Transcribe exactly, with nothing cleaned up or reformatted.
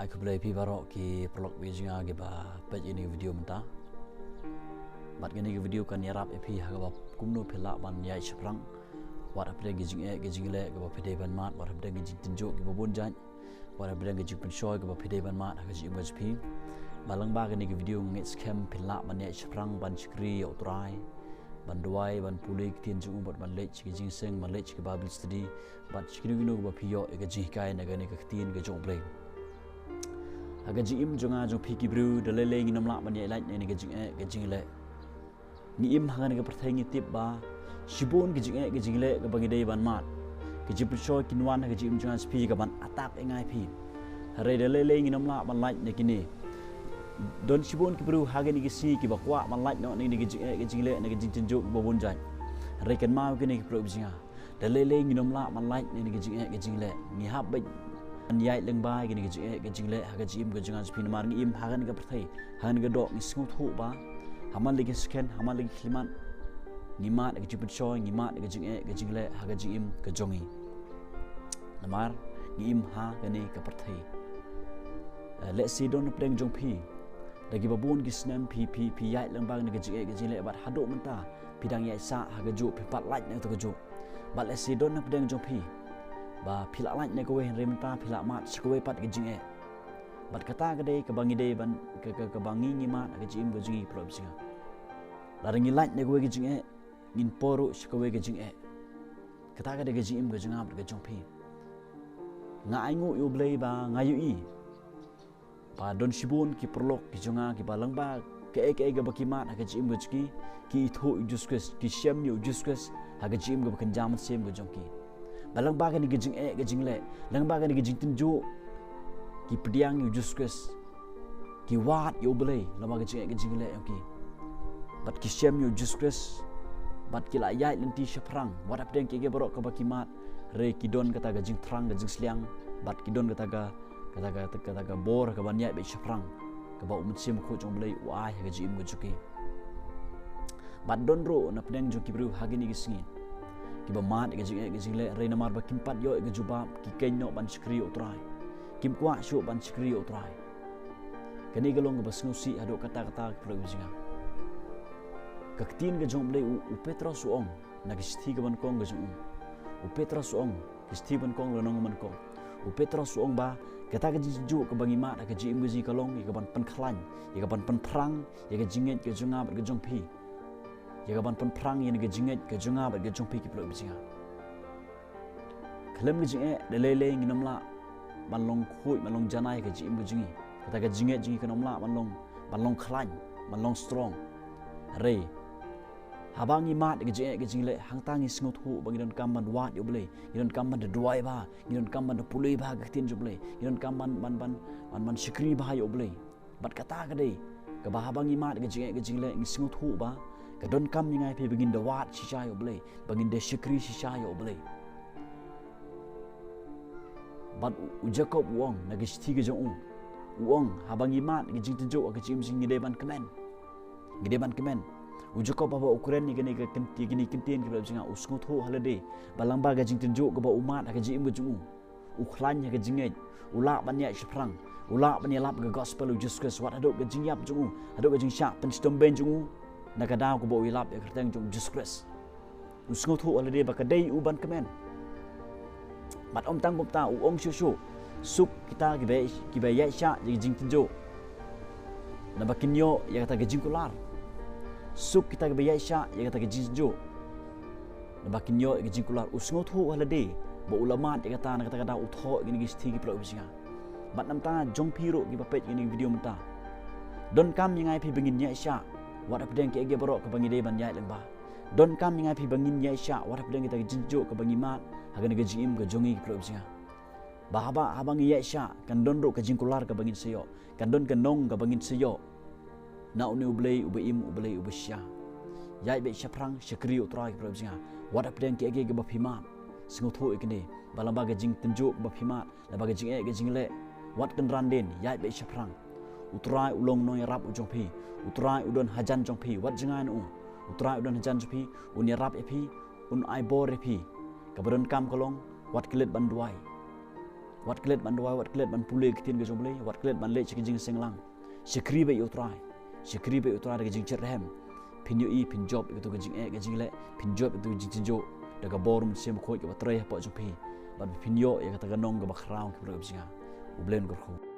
Ai khublei phi baroh ki paralok baieit jong nga kiba peit ïa kane ka video mynta. Bad kane ka video kan ïarap ïa phi ha kaba kumno phi lah ban ïaid shaphrang wat hapdeng ki jingeh ki jingleh kiba phi dei ban mad, wat hapdeng ki jingtynjuh kiba bun jait, wat hapdeng ki jingpynshoi kiba phi dei ban mad ha ka jingim ka jong phi. Bad lyngba kane ka video nga ngeit skhem phi lah ban ïaid shaphrang ban shakri ïa U Trai, ban duwai, ban pule ki ktien jong u, bad ban leit sha ki jingïaseng, ban leit sha ki Bible study, bad sha kino kino kaba phi ïoh ïa ka jinghikai na kane ka ktien ka jong U Blei. Ha ka jingim jong nga jong phi ki briew, da lei lei ngin ym lah ban ïaid lait na kane ka jingeh ka jingleh. Ngi im ha kane ka pyrthei, ngi tip ba shibun ki jingeh ki jingleh kaba ngi dei ban mad. Ki jingpynshoi kin wan ha ka jingim jong nga jong phi kaban attack ïa nga ïa phi. Hynrei da lei lei ngin ym lah ban lait na kine. Don shibun ki briew ha kine ki sngi kiba kwah ban lait noh na kine ki jingeh ki jingleh, na ki jingtynjuh kiba bun jait. Hynrei kynmaw kine ki paralok baieit jong nga, da lei lei ngin ym lah ban lait na kine ki jingeh ki jingleh. Ngi hap beit ban ïaid lyngba kine ki jingeh ki jingleh ha ka jingim ka jong nga jong phi, namar ngi im ha kane ka pyrthei, ha kane ka doh. Ngi sngewthuh ba ha man la ki second, ha man la ki khyllipmat, ngi mad ïa ka jingpynshoi, ngi mad ïa ka jingeh ka jingleh ha ka jingim ka jong ngi. Namar ngi im ha kane ka pyrthei. Eh, lehse don hapdeng jong phi, da kiba bun ki snem phi, phi, phi ïaid lyngba kane ka jingeh ka jingleh, bad haduh mynta phi dang ïaid sah ha kajuh, phi pat lait na kato kajuh. Bad lehse don hapdeng jong phi ba phi la lait na kawei, hynrei mynta phi la mad sha kawei pat ka jingeh. Bad kata ka dei kaba ngi dei ban, ka, ka, kaba ngi, ngi mad ha ka jingim ka jong ngi, paralok baieit jong nga. Lada ngi lait na kawei ka jingeh, ngin poi ruh sha kawei ka jingeh. Kata ka dei ka jingim ka jong nga bad ka jong phi. Nga ainguh ïa U Blei ba nga ïohi ba don shibun ki paralok ki jong nga kiba lyngba kaei kaei kaba ki mad ha ka jingim ka jong ki, ki ithuh ïa U Jisu Khrist, ki shem ïa U Jisu Khrist ha ka jingim kaba kynja mynsiem ka jong ki. Ba lyngba kane ka jingeh ka jingleh, lyngba kane ka jingtynjuh, ki pdiang ïa U Jisu Khrist, ki wad ïa U Blei lyngba ka jingeh ka jingleh jong ki. Bad ki shem ïa U Jisu Khrist, bad ki la ïaid lynti shaphrang wat hapdeng kiei kiei baroh kaba ki mad. Hynrei ki don kata ka jingthrang ka jingsliang, bad ki don kata ka, kata ka, kata ka bor kaban ïaid beit shaphrang kaba U Mynsiem Bakhuid jong U Blei u ai ha ka jingim ka jong ki. Bad don ruh na pdeng jong ki briew ha kine ki sngi kiba mad ïa ka jingeh ka jingleh, hynrei namar ba kim pat ïoh ïa ka jubab, ki khein noh ban shakri ïa U Trai. Kim kwah shuh ban shakri ïa U Trai. Kane ka long kaba sngewsih haduh katta katta, ki paralok baieit jong nga. Ka ktien ka jong U Blei, u, u Petros u ong, na ka shithi kaba nyngkong ka jong u. U Petros u ong, ka shithi ba nyngkong, lynnong ba nyngkong. U Petros u ong ba kata ka jingtynjuh kaba ngi mad ha ka jingim ka jong ngi ka long ïa kaban pynkhlaiñ, ïa kaban pynphrang ïa ka jingngeit ka jong nga bad ka jong phi. Ïa kaban pynphrang ïa ka jingngeit ka jong nga bad ka jong phi, ki paralok baieit jong nga. Khlem ka jingeh da lei lei ngin ym lah ban long khuid, ban long janai ha ka jingim ka jong ngi. Kata ka jingngeit jong ngi kan ym lah ban long, ban long khlaiñ, ban long strong. Hynrei haba ngi mad ïa ka jingeh ka jingleh, hangta ngi sngewthuh ba ngi donkam ban wad ïa U Blei, ngi donkam ban da duwai bha, ngi donkam ban da pule bha ha ka ktien jong U Blei, ngi donkam ban, ban, ban, ban, ban shakri bha ïa U Blei. Bad kata ka dei kaba haba ngi mad ïa ka jingeh ka jingleh, ngi sngewthuh ba ka donkam ïa nga ïa phi ba ngin da wad shisha ïa U Blei, ba ngin da shakri shisha ïa U Blei. Bad u, u Jakob u ong na ka shithi ka jong u, u ong haba ngi mad ïa ka jingtynjuh ha ka jingim jong ngi, ngi dei ban kmen. Ngi dei ban kmen. U Jakob haba u kren ïa kane ka kynt-, ïa kine ki kyntien, ki paralok baieit jong nga, u sngewthuh ha lade ba lyngba ka jingtynjuh kaba u mad ha ka jingim ka jong u, u khlaiñ ha ka jingngeit, u lah ban ïaid shaphrang, u lah ban ïalap ïa ka gospel U Jisu Khrist wat haduh ka jingïap jong u, haduh ka jingshah pynshitom bein jong u na ka daw kaba u ïalap ïa ka kyrteng jong U Jisu Khrist. U sngewthuh ha lade ba ka dei u ban kmen. Bad ym tang kumta, u ong shuh shuh, suk kita kiba, kiba ïaid shah ïa ka jingtynjuh, naba kin ïoh ïa kata ka jingkular. Suk kita kiba ïaid shah ïa kata ka jingtynjuh, naba kin ïoh ïa ka jingkular. U sngewthuh ha lade ba u la mad ïa kata, na kata ka daw u thoh ïa kine ki shithi, ki paralok baieit jong nga. Bad na ka bynta jong phi ruh kiba peit ïa kane ka video mynta, donkam ïa nga ïa phi ba ngin ïaid shah wat hapdeng kiei kiei baroh kaba ngi dei ban ïaid lyngba. Donkam ïa nga ïa phi ba ngin ïaid shah wat hapdeng kita ki jingtynjuh kaba ngi mad ha kane ka jingim ka jong ngi, ki paralok baieit jong nga. Ba haba, haba ngi ïaid shah kan don ruh ka jingkular kaba ngin sa ïoh, kan don ka nong kaba ngin sa ïoh na une U Blei uba im, U Blei uba shisha. Ïaid beit shaphrang, shakri ïa U Trai, ki paralok baieit jong nga, wat hapdeng kiei kiei kaba phi mad. Sngewthuh ïa kane, ba lyngba ka jingtynjuh kaba phi mad, lyngba ka jingeh ka jingleh, wat kynran dien, ïaid beit shaphrang. U Trai u long nongïarap u jong phi. U Trai u don hajan jong phi, wat jngai na u. U Trai u don hajan jong phi, un ïarap ïa phi, un ai bor ïa phi. Kaba donkam ka long wat klet ban duwai. Wat klet ban duwai, wat klet ban pule ïa ka ktien ka jong U Blei, wat klet ban leit sha ka jingseng lang. Shakri beit ïa U Trai. Shakri beit ïa U Trai da ka jingshit rhem. Phin ïohi, phin jop ïa kato ka jingeh, ka jingleh, phin jop ïa kato ka jingtynjuh da ka bor u Mynsiem Bakhuid kaba trei hapoh jong phi. Bad phin ïoh ïa kata ka nong kaba khraw, kaba khraw ka jingïa. U Blei un kyrkhu.